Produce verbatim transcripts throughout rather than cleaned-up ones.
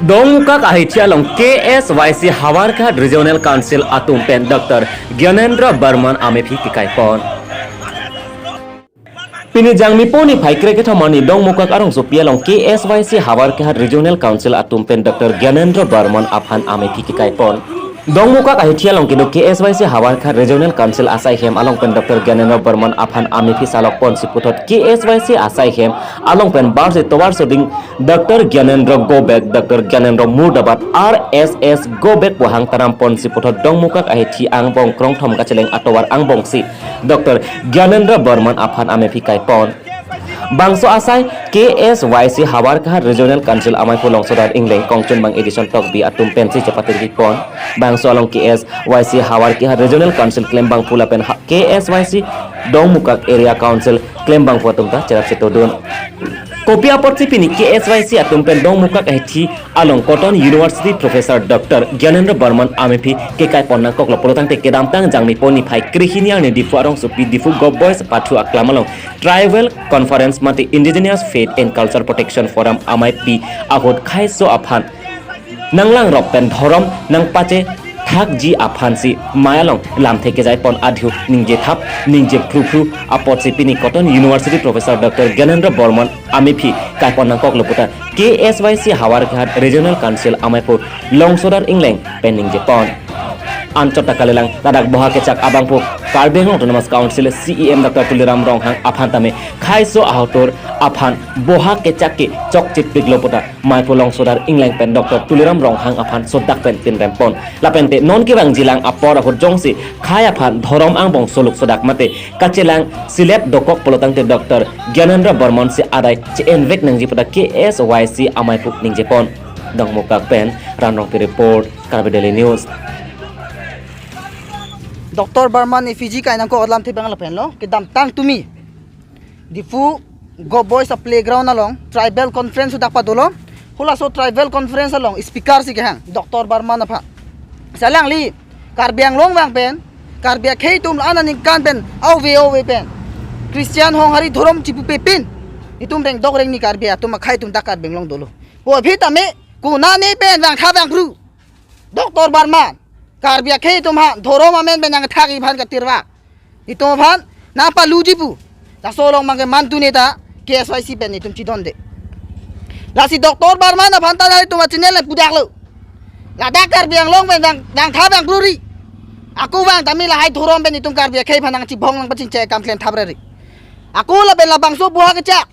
Dongmukak ahithi along K S Y C Howraghat Regional Council atum pen Doctor Gyanendra Barman amephi kekaipon. Pini Jangmi po niphai krekethom arni Dongmukak arongsopi along K S Y C Howraghat Regional Council atum pen Doctor Gyanendra Barman aphan amephi kekaipon. Dongmukak ahithi along kedo K S Y C Howraghat Regional Council asaihem along pen Doctor Gyanendra Barman aphan amephi salokponsi puthot K S Y C asaihem along pen barsi tovar soding Doctor Gyanendra Gobek, Doctor Gyanendra Murdabad, R S S Gobek pu hang taramponsi puthot Dongmukak ahithi angbong krongthom kacheleng atovar angbongsi Doctor Gyanendra Barman aphan amephi kaipon. Bangso asai K S Y C Howraghat Regional Council amei pu Longsodar Engleng kongchunbang Edison Tokbi atum pensi chepatirikpon. Bangso along K S Y C Howraghat Regional Council klembangphu lapen ha-, K S Y C Dongmukak Area Council klembangphu atum ta cherap chetodun. Kopi apotsi pini K S Y C atum pen Dongmukak ahithi along Cotton University Professor Doctor Gyanendra Barman amephi kekaipon nangkoklo pulotangte kedamtang Jangmi po niphai krehini arni Diphu arongsopi Diphu Govt Boys Pathu Aklam along Tribal Conference mate Indigenous Faith and Culture Protection Forum ameipi ahut khaiso aphan nanglangrok pen dhorom nangpachethakji aphansi mei along lamthe kejaipon adhu ningjethap ningje phruphru apotsi pini Cotton University Professor Doctor Gyanendra Barman amephi kaipon nangkoklo puta K S Y C Howraghat Regional Council amei pu Longsodar Engleng pen ningjepon. Anchot ta kalilang ladak boha kechak abangphu Karbi Anglong Autonomous Council C E M Doctor Tuliram Ronghang aphan tame khaiso ahotur aphan boha kechak ke chokchipiklo puta mei pu Longsodar Engleng pen Doctor Tuliram Ronghang aphan sodak pen pinrempon. Lapente non kevangjilang apor ahut jongsi khai aphan dhorom angbong soluk sodak mate kachelang silet dokok pulotangte Doctor Gyanendra Barman si adai che-envek nangji puta K S Y C amei pu ningjepon. Dongmukak pen Ran Rongpi report, Karbi Daily News. Doctor Barman effigy kai nangkok alamthe abang lapenlo, kedamtang tumi Diphu Govt Boys a playground along tribal conference sudak padolo. Halaso tribal conference along speaker si kehang Doctor Barman aphan. Alangli Karbi Anglong vang pen, Karbi akhei atum la-an aningkan pen, ove ove pen Christian honghari dhorom chipupe pin itum rengdok rengni Karbi atum akhei atum dak Karbi Anglong dolo. Ko aphi tame konane pen vangtha vangphru Doctor Barman Karbi akhei atum ha dhorom amen pen nangthakji aphan katirvak itum aphan nangpaluji pu. Laso along mangke mantu neta K S Y C pen itum chidonde. Lasi Doctor Barman aphan ta itum a channel le pudaklo. Ladak Karbi Anglong pen vang vangtha vangphru ri. Ako vang tame lahai dhorom pen itum Karbi akhei aphan nangchibong nangpachingche akam klemthap ra ri. Ako lapen labangso boha kechak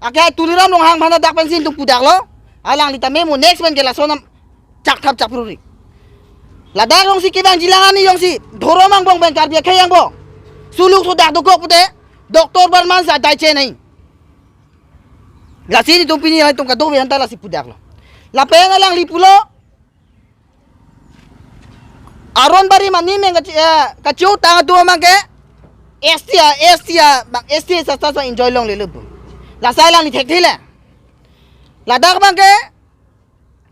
akhei Tuliram Ronghang aphan dak pensi itum pudaklo. Alangli tame mo next pen ke laso nam chakthap chakphru ri. Ladak jongsi kevangjilang arni jongsi dhorom angbong pen Karbi akhei angbong soluk sodak dokok pute Doctor Barman sa dai che nai. Lasi itum pini itum kadokave aphan ta lasi pudaklo. Lapen alangli pulo Aron Bari mani meng kachi-, eh, kachiutang atum abangke S T a, S T a, bang S T a status enjoy longlelo pu. Lasi alangli thekthe le. Ladak abangke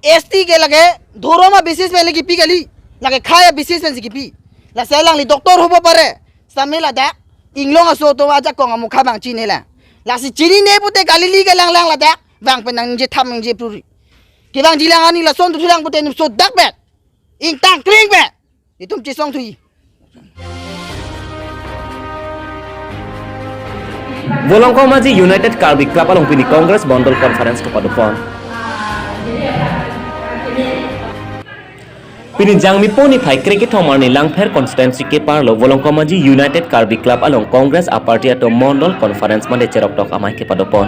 S T ke lake dhorom a basis pen le kipi kali, lake khai a basis pensi kipi. Lasi alangli doctor hobo pare, sitame ladak Inglong aso atum ajakong amukha abang chinela. Lasi chinine pute kalili kelang lang ladak vang pen nangje tham nangje phru ri. Kevangjilang arni lason tu thulang pute itum sodak pen, ingtang kring pen itum chesong thu-i. Volongkomaji United Karbi Club along pini Congress Mondol Conference kepadopon. Pini Jangmi po niphai krekethom arni Langpher constituency keparlo Volongkomaji United Karbi Club along Congress a party atum Mondol Conference mate cheroktok amei kepadopon.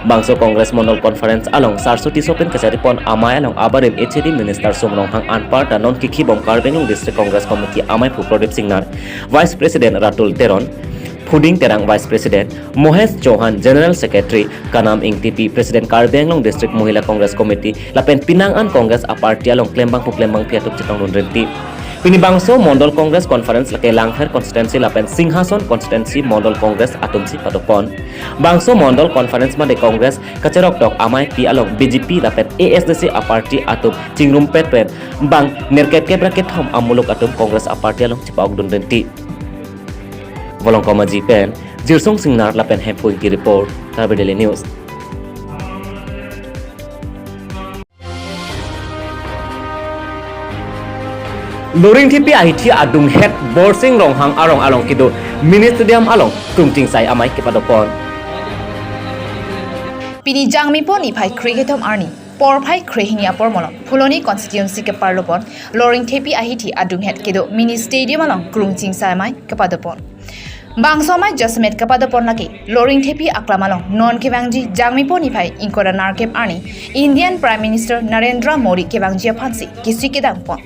Bangso Congress Mondol Conference along Saraswati Sopen kacharipon amei along abarim H A D Minister Sum Ronghang anparta non kikhibom Karbi Anglong District Congress Committee amei pu Pradip Singnar, Vice President Ratul Teron, Phuding Terang Vice President, Mohesh Chauhan General Secretary, Kanam Ingtipi President Karbi Anglong District Mohila Congress Committee, lapen pinang an Congress a party along klembangphu klembangphi atum chetongdun rinti. Pini bangso Mondol Congress Conference lake Langpher constituency lapen Singhason constituency Mondol Congress atumsi padopon. Bangso Mondol Conference mate Congress kacheroktok ameipi along B J P lapen A S D C a party atum chingrumpet pen bang nerkep kep ra kethom amuluk atum Congress a party along chepa-okdun rinti. Volongkomaji pen Jirsong Singnar lapen Hemphu Ingti report, Karbi Daily News. Loringthepi ahithi adunghet Borsing Ronghang arong along kedo Mini Stadium along Krungchingsai Amei kepadopon. Pini Jangmipo niphai krekethom arni porphai krehini apor malom Phuloni constituency keparlopon Loringthepi ahithi adunghet kedo Mini Stadium along Krungchingsai Amei kepadopon. Bangso amei jasemet kepadopon lake Loringthepi aklam along non kevangji Jangmipo niphai ingkoi ra nerkep arni Indian Prime Minister Narendra Modi kevangji aphansi kisi kedangpon.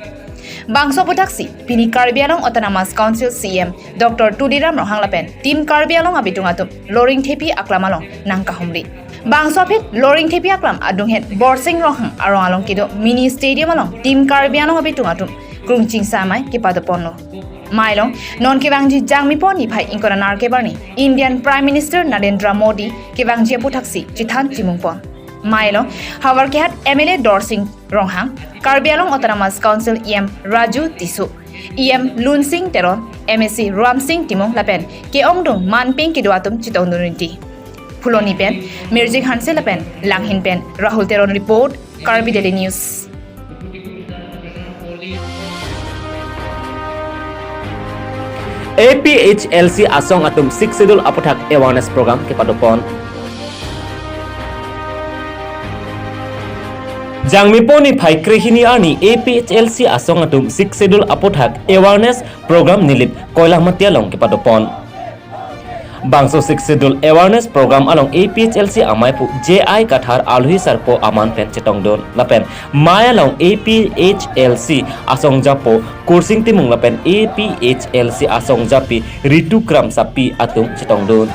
Bangso aphuthaksi pini Karbi Anglong Autonomous Council C E M Doctor Tuliram Ronghang lapen Team Karbi Anglong abitung atum Loringthepi aklam along nangkahumri. Bangso aphi Loringthepi aklam adunghet Borsing Ronghang arong along kedo Mini Stadium along Team Karbi Anglong abitung atum Krungchingsai Amei kepadoponlo. Amei along non kevangji Jangmipo niphai ingkoi ra nerkep arni Indian Prime Minister Narendra Modi kevangji aphuthaksi chethan chimungpon. Amei along havar kehat M L A Dorsing Ronghang, Karbi Anglong Autonomous Council E M Raju Tisso, E M Lunsing Teron, M A C Ramsing Timung lapen ke-ongdung manpeng kedo atum chetongdun rinti. Phuloni pen Mirjik Hanse lapen Langhin pen Rahul Teron report, Karbi Daily News. A P H L C asong atum Sixth Schedule aputhak awareness program kepadopon. Jangmipo niphai krehini arni A P H L C asong atum Sixth Schedule aputhak awareness program Nilip Koilamati along kepadopon. Bangso Sixth Schedule awareness program along A P H L C ameipu J I Kathar alohi sarpo aman pen chetongdun lapen amei along A P H L C asong japo Kursing Timung lapen A P H L C asong japi Ritu Kramsapi atum chetongdun.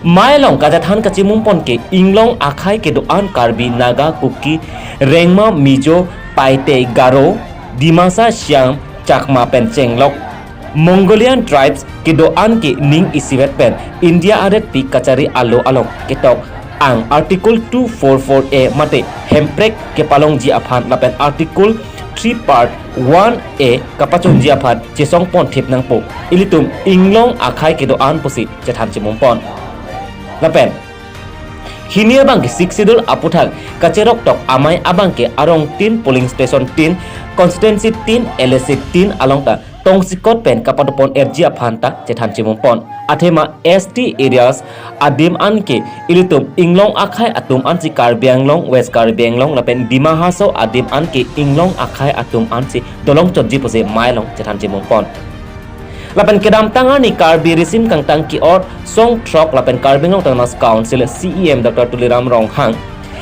Amei along kachethan kachimungpon ke Inglong akhei kedo-an Karbi, Naga, Kuki, Rengma, Mizo, Paite, Garo, Dimasa, Siang, Chakma pen chenglok Mongolian tribes kedo-an ke ning isivet pen India arekpi kachari alo along ketok ang Article two four four A mate hemprek kepalongji aphan lapen Article three Part one A kapachunji aphan chesongpon thip nangpo. Ilitum Inglong akhei kedo-an pusi chethan chimungpon. Lapen hini abang ke Sixth Schedule aputhak kacheroktok amei abang ke arong tin, polling station tin, constituency tin, L A C tin along ta tongsekot pen kapadopon erji aphan ta chethan chimungpon. Athema S T areas adim an ke ilitum Inglong akhei atum ansi Karbi Anglong, West Karbi Anglong lapen Dima Hasao adim an ke Inglong akhei atum ansi dolong chotji pusi amei along chethan chimungpon. Lapen kedamtang arni Karbi risim kangtang ki-ot song throk lapen Karbi Anglong Autonomous Council C E M Doctor Tuliram Ronghang,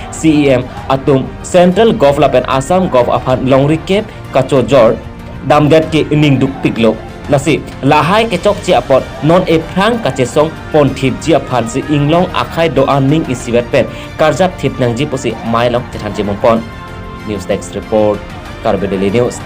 C E M atum Central Gov lapen Assam Gov aphan longri kep kachojor damdet ke ning dukpiklo. Lasi lahai kechokche apot non ephrang kachesongpon thipji aphansi Inglong akhei do-an ning isivet pen karjap thip nangji pusi amei along chethan chimungpon. News Desk Report, Karbi Daily News.